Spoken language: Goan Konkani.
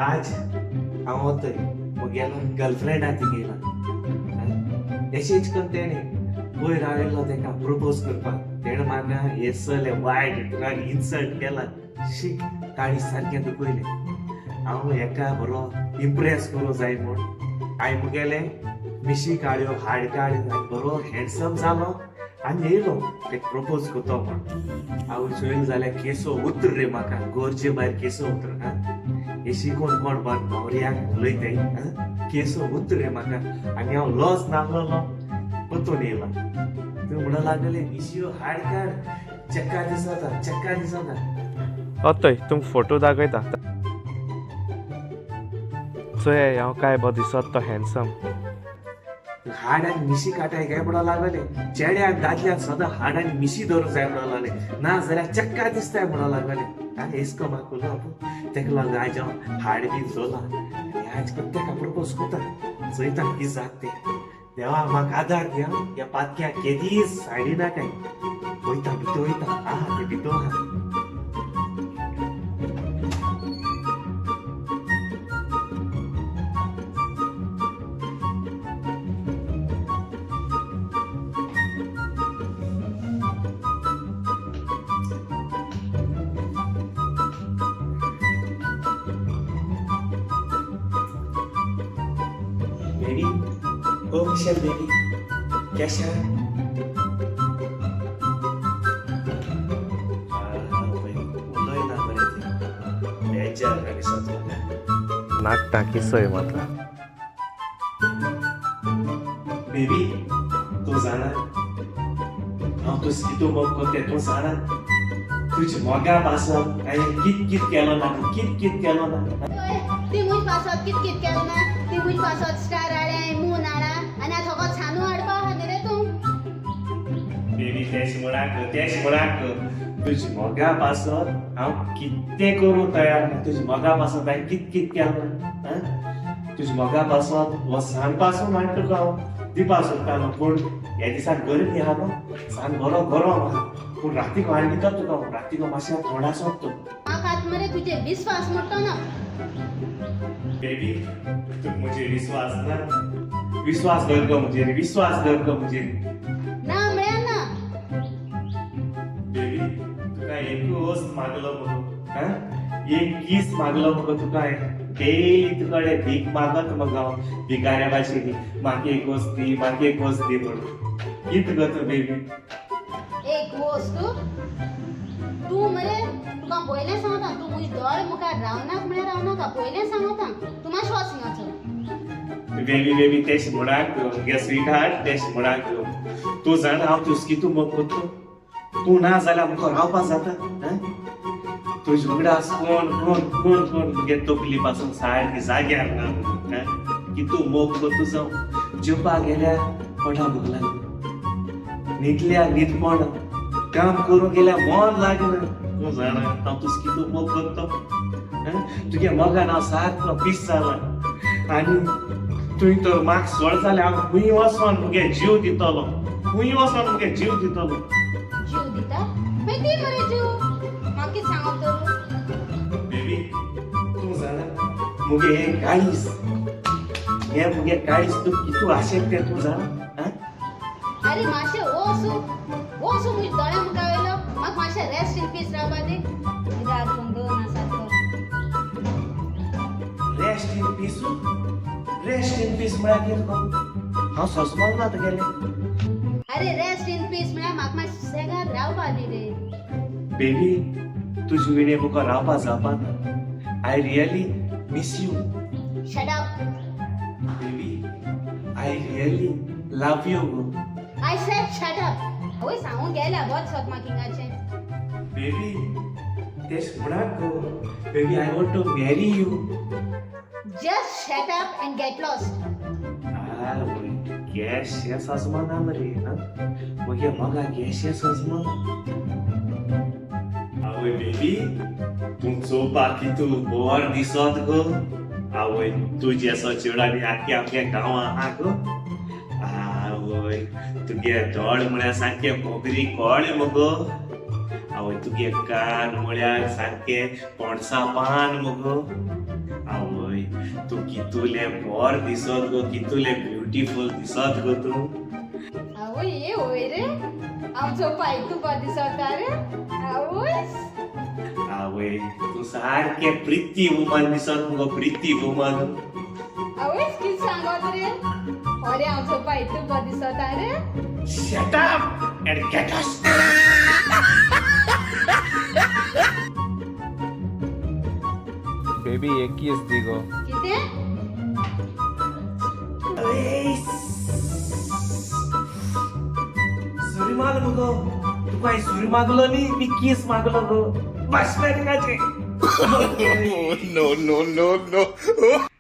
आज हांव वतय म्हगेलो गर्लफ्रेंडा तिगेला. एशेंच करून तेणें पयर हांव येयल्लो तेका प्रपोज करपाक. तेणें म्हाका हें सगळें वायट तुका इन्सल्ट केला. शी, काळीज सारकें दुखयलें. हांव हेका बरो इम्प्रेस करूं जाय म्हूण हांवें मुगेलें मिशी काडल्यो, हाड काडलें आनी बरो हँडसम जालो आनी येयलो तेका प्रपोज करतो म्हूण. हांव चोयलें जाल्यार केसो उतर रे म्हाका, गरजे भायर केसो उतर. आं, एशी कोण कोण बाग न्हवऱ्याक उलयताय? आं, केसो उतर रे म्हाका. आनी हांव लॉस नासलेलो परतून येयला. तूं म्हणूं लागलें मिशयो हाड काड, चक्का दिसता, चक्का दिसता. अतय तुमकां फोटो दाखयता, चोय हांव काय बरो दिसत तो हँडसम. हाड आनी मिशी काटाय काय म्हणूं लागले. चेड्याक दादल्याक सदां हाड आनी मिशी धरूंक जाय म्हणूं लागले, ना जाल्यार चक्का दिसताय म्हणूं लागले. आनी एसको म्हाका उलोवप तेका लागून आयज हांव हाड बी जोला आनी आयज तेका प्रपोज करता. चोयता कितें जाता तें. देवा म्हाका आदार दी. हांव ह्या पातक्याक केदीच सायडी नाकाय. वयता भितर वयता. आहा तें भितर आहा. बेबी, ओ मिशेल बेबी, कैसा? उलयना बरें तें. बेजार काय दिसत म्हाका. नाक टाकी सय म्हाका. बेबी, तूं जाणा हांव तुज कितू मोग करता तें तूं जाणा. तुज्या मोगा पासत हांवें कित कित केलो ना, कित कित केलो ना. ती मुज पासत कित कित केलो ना. ती मुज पासत स्टार हाडे, मून हाडा आनी आतां फकत सानू हाडपा आहा न्ही रे तूं. बेबी, तेश म्हणाक, तेश म्हणाक, तुज्या मोगा पासत हांव कितें करूं तयार ना. तुज्या मोगा पासत हांवें कित कित केलें ना. तुज्या मोगा पासत हो सान पासून हाड तुका हांव दिवपा सोदतालो, पूण ह्या दिसान गरमी आहा न्हू, सान बरो गरम आहा, पूण रातीको हाडून दिता तुका हांव. रातीको मातशें थोंडा सोदता. म्हाका आतां मरे तुजे विस्वास मोडटो ना. बेबी, तुका म्हजेर विस्वास ना? विस्वास धर गो म्हजेर, विस्वास धर गो म्हजेर. ना म्हळ्यार ना. बेबी, तुका एक वस्त मागलो मगो, हा, एक कीस मागलो मगो तुका हांवें. डेली तुकडे भीक मागत मगो हांव भिकाऱ्या भाशेन, म्हाका एक वस्त दी, म्हाका एक वस्त दी म्हणून. कित गो तूं बेबी? एक वस्तू तूं मरे, तुका पयलें सांगता, तूं म्हजे दोळे मुखार रावनाक म्हळ्यार रावनाका. पयलें सांगता, तूं मातशें वच हिंगाचो. बेबी, बेबी, तेश म्हणाक मुगे स्वीट हार्ट, तेश म्हणाक. तूं जाणा हांव तुज कितू मोग करता. तूं ना जाल्यार मुखार रावपा जाता? तुज वांगडा कोण कोण कोण कोण मुगे तकली पासून सारकी जाग्यार ना. कितू मोग करता जावं. जेवपाक गेल्यार पोटा भूक लागना, न्हिदल्या न्हीद पडना, काम करूंक गेल्यार मन लागना. तूं जाणा हांव तुज कितू मोग करता. तुगे मोगान हांव सारको पीस जाला आनी तुवें तर म्हाका सोड जाल्यार हांव खूंय वचोन मुगे जीव दितलो, खूंय वचोन मुगे जीव दितलो. जीव दिता? मागीर दी मरे जीव. म्हाका कितें सांगप तर? बेबी, तूं जाणा मुगे हें काळीज, हें मुगे काळीज तूं कितू आशेक तें तूं जाणा. आरे मातशें वोसू, वोसू म्हज्या दोळ्या मुखार वयलो. म्हाका मातशें रेस्ट इन पीस रावपा दी. रात दोन आसा तर. Rest in peace, rest in peace म्हळ्यार कितें गो? हांव सोंसमल ना तुगेलें. अरे रेस्ट इन पीस म्हळ्यार म्हाका मातशें सुसेगाद रावपा दी रे. बेबी, तुजे विणे मुखार रावपा जावपा ना. I really miss you. Shut up. Baby, I really love you go. I said shut up. आवय, सांगूंक गेल्या वच सोद म्हाका हिंगाचें. बेबी, तेश म्हणाक गो. Baby, I want to marry you. Just shut up and get lost. आवय, केशें सजमना मरे. हा, मुगे मोगा केशें सजमना. आवय बेबी, तूं चोवपाक कितू बोर दिसत गो. आवय, तुजे असो चेडो आनी आख्या आमच्या गांवां आहा गो? आवय, तुगे दोळ म्हळ्यार सारके मोगरी कळ्ळे मगो. आवय. तुगे कान म्हळ्यार सारके पणसा पान मगो. आवय, तूं कितुलें बोर दिसत गो, कितुलें ब्युटिफूल दिसत गो तूं. आवय, ये वय रे, आमचो पाय तुका दिसता रे, आवय. आवय, तूं सारकें प्रिती वुमन दिसत मुगो, प्रिती वुमन. आवय, कित सांगत रे? अरे, आमचो पाय तुका दिसता रे. Shut up and get us. Baby, एक कीस दी गो. कितें? सुरी माल मुगो, तुका हांवें सुरी मागलो न्ही, मी कीस मागलो गो. बस. No, no, no, no.